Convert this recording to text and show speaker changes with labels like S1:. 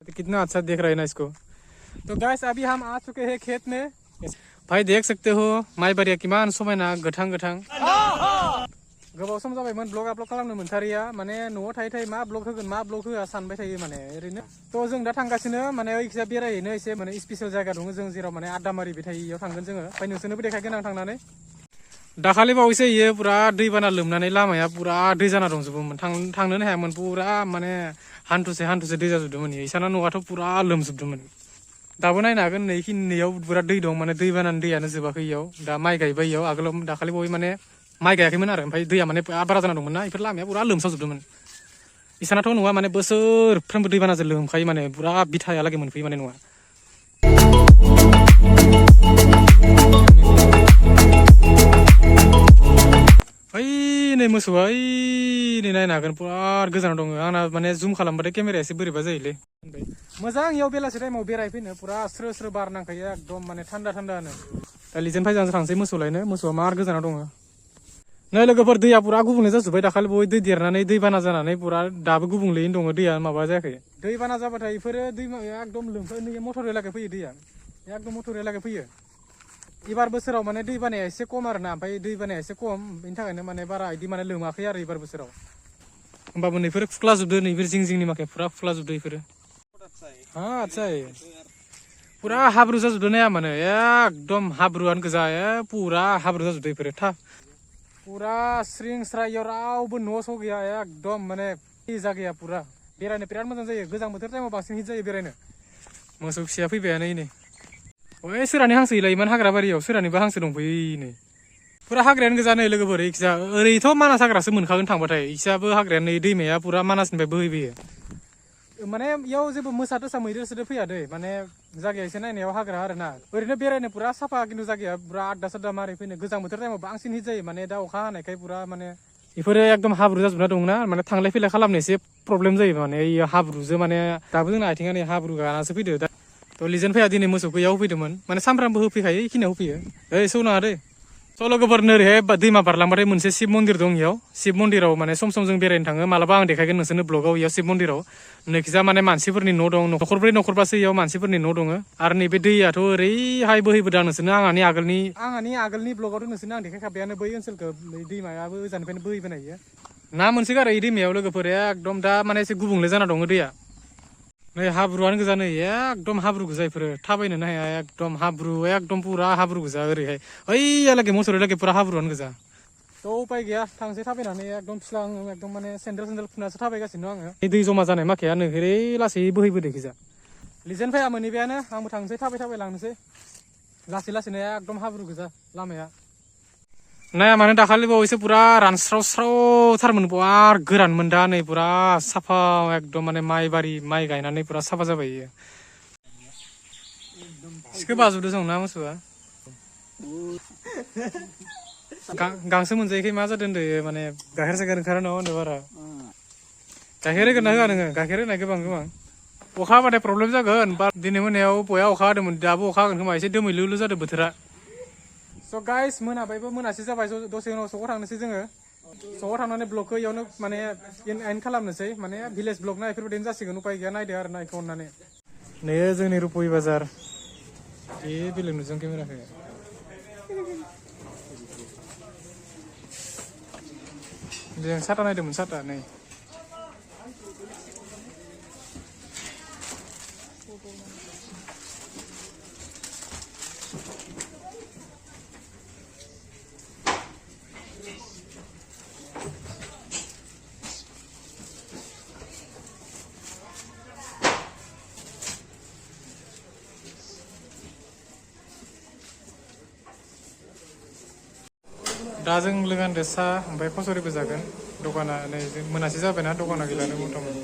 S1: कितना अच्छा देख रहे हैं ना इसको। तो गाइस अभी हम आ चुके हैं खेत में। भाई देख सकते हो माइ बारिया किमान समायना गोथां गोथां। गोबाव सम जाबायमोन ब्लग आपल'ड खालामनो मोनथारिया माने न'आव थायै थायै मा ब्लग होगोन मा ब्लग होआ सानबाय थायो माने ओरैनो। तो जों दा थांगासिनो माने ओइखिजा बेरायहैनो एसे माने स्पेशल जायगा दङ जों जेराव माने आड्डा मारिबाय थायो इयाव थांगोन जोङो। ओमफ्राय नोंसोरनोबो देखायगोन आं थांनानै। दाखालि बावैसो इयो पुरा दैबाना लोमनानै लामाया पुरा दै जाना दंजोबोमोन थांनोनो हायामोन पुरा माने हान्थुसे दै जाजोबदोंमोन इसाना न'आथ' पुरा लोमजोबदोंमोन। दाबो नायनो हागोन नैयाव बिराद दै दं माने दैबानानि दैयानो जोबाखै इयाव दा माइ गायबाय इयाव आगोलाव दाखालि बावै माने माइ गायाखैमोन आरो ओमफ्राय दैया माने बारा जाना दंमोन ना इफोर लामाया पुरा लोमसावजोबदोंमोन। इसानाथ' न'आ माने बोसोरफ्रोमबो दैबानाजों लोमखायो माने पुरा बिथायालागै मोनफैयो माने न'आ। नै मोसौआ नै नायनो हागोन पुरा गोजानाव दङ आंना माने जुम खालामबाथाय केमेराया एसे बोरैबा जायोलै। मोजां इयाव बेलासि टाइमाव बेरायफैनो पुरा स्रो स्रो बार नांखायो एकदम माने थान्दा थान्दानो। दा लिजेन फायजानसो थांसै मोसौ लायनो मोसौआ मार गोजानाव दङ। नै लोगोफोर दैया पुरा गुबुंले जाजोब्बाय दाखालि बावै दै देरनानै दैबाना जानानै पुरा दाबो गुबुंलेयैनो दङ दैया माबा जायाखै। दैबाना जाबाथाय इफोरो दैमाया एकदम लोमफैयो मटरयालागै फैयो दैया एकदम मटरयालागै फैयो। एबार बोसोराव माने दै बानाया एसे खम आरो ना ओमफ्राय दै बानाया एसे खम बेनि थाखायनो माने बारा इदि माने लोमाखै आरो एबार बोसोराव। होमबाबो नैफोर खुख्लाजोबदो नैफोर जिं जिंनि माखाया पुरा खुख्लाजोबदो इफोरो। हा आच्छा पुरा हाब्रु जाजोबदो नाया माने एकदम हाब्रुआनो गोजा पुरा हाब्रु जाजोबदो इफोरो पुरा स्रिं स्राय इयाव रावबो न' स' गैया एकदम माने जायगाया पुरा बेरायनो बिराद मोजां जायो गोजां बोथोर टाइमाव बांसिन हिट जायो बेरायनो। मोसौ फिसाया फैबायानो नै ओइ सोरहानि हांसो इलाय इमान हाग्रा बारियाव सोरहानिबा हांसो दंफैयो नै पुरा हाग्रायानो गोजा नै लोगोफोर इखिजा ओरैथ' मानास हाग्रासो मोनखागोन थांबाथाय इखिजाबो हाग्रायानो नै दैमाया पुरा मानासनिफ्राय बोहैबोयो। माने इयाव जेबो मोसा तोसा मैदेर सैदेर फैया दै माने जायगाया एसे नायनायाव हाग्रा आरोना ओरैनो बेरायनो पुरा साफा खिन्थु जायगाया पुरा आड्डा साड्डा मारै फैनो गोजां बोथोर टाइमाव बांसिन हिट जायो माने दा अखा हानायखाय पुरा माने इफोरो एकदम हाब्रु जाजोबना दंना माने थांलाय फैलाय खालामनो एसे प्रब्लेम जायो माने इयो हाब्रुजों माने दाबो जोंना आथिङा नै हाब्रु गानासो फैदो दा। थ' लिजेन फैया दिनै मोसौखौ इयाव होफैदोंमोन माने सामफ्रामबो होफैखायो इखिनियाव होफैयो। ओइ सौनाङा दै स' लोगोफोर ओरैहाय दैमा बारलांबाथाय मोनसे शिब मन्दिर दं इयाव शिब मन्दिराव माने सम सम जों बेरायनो थाङो मालाबा आं देखायगोन नोंसोरनो ब्लगाव इयाव शिब मन्दिराव। नैखिजा माने मानसिफोरनि न' दं न'खरब्रै न'खरबासो इयाव मानसिफोरनि न' दङ आरो नैबे दैयाथ' ओरैहाय बोहैबोदों नोंसोरनो आंहानि आगोलनि ब्लगावथ' नोंसोरनो आं देखायखाबायानो बै ओनसोलखौ दैमायाबो ओजानिफ्रायनो बोहैबोनाय इयो ना मोनसोगारो इ दैमायाव लोगोफोर एकदम दा माने एसे गुबुंले जाना दङ दैया। नै हाब्रुआनो गोजा नै एकदम हाब्रु गोजा इफोरो थाबायनोनो हाया एकदम हाब्रु एकदम पुरा हाब्रु गोजा ओरैहाय ओइयालागै मोसौरालागै पुरा हाब्रुआनो गोजा। थ' उपाय गैया थांसै थाबायनानै एकदम फिस्ला एकदम माने सेन्देल खुनासो थाबायगासिनो दं आङो। दै जमा जानाय माखाया नै ओरै लासै बोहैबोदो इखिजा लिजेन फैया मोनहैबायानो आंबो थांसै थाबाय लांनोसै लासै लासैनो एकदम हाब्रु गोजा लामाया। नाया माने दाखालि बावैसो पुरा रानस्रावथारमोन बिराद गोरानमोन दा नै पुरा साफा एकदम माने माइ गायनानै पुरा साफा जाबाय इयो। सिखो बाजोबदो जों ना मोसौआ गांसो मोनजायैखाय मा जादों होनदो माने गाइखेर साइखेर ओंखारा नामा होनदो बारा गाइखेर होगोन ना होआ नोङो गाइखेर होनाय गोबां अखा हाबाथाय प्रब्लेम जागोन बा दिनै मोनायाव बया अखा हादोंमोन दाबो अखा हागोन खोमा एसे दोमैलुलु जादों बोथोरा। स' गाइस मोनाबायबो मोनासि जाबाय दसे उनाव सकआव थांनोसै जोङो सकआव थांनानै ब्लगखौ इयावनो माने एन्ड खालामनोसै माने भिलेज ब्लग ना बेफोरबायदिनो जासिगोन उपाय गैया नायदो आरो ना इखौ अननानै। नैयो जोंनि रुप'हि बाजार बेलेग नुजों केमेराखौ जों साथा नायदोंमोन साथा नै दा जों लोगो साहा ओमफ्राय खसुरिबो जागोन दखाना नै मोनासि जाबायना दखाना गैलानो मथा मथि।